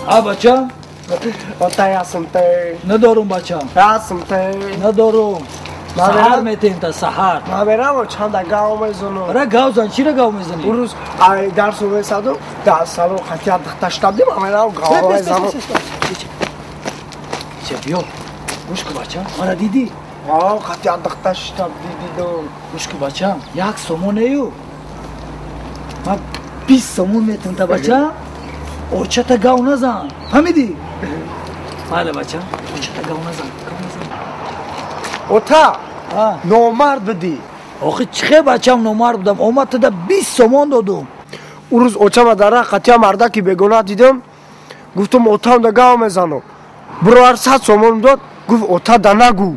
А бача? Ота ясм те. Надорум бача. Ясм те. Надорум. Саҳар метем та саҳар. Ман мерам чанда гав мезанам. Ара гав зан, чира гав мезани? Урӯз ай дарс месадум, дар салон қатия духташтадим, ман мерам гав мезанам. Ча биё. Гӯш кун бача. Мара дидӣ? А, қатия духташтад дидидам. Гӯш кун бача, 1 сомонею. Ман 20 сомон метам та бача. Очата гав назан. Фаҳмидӣ? Бале бача, очата гав назан. Гав назан. Ота, номард будӣ. Охи чихе бачам номард будам? Омад тада 20 сомон додум. Урӯз очама дар раҳ қатия мардаки бегона дидам. Гуфтам отам да гав мезанам. Бировар 100 сомон дод, гуфт ота да нагӯ.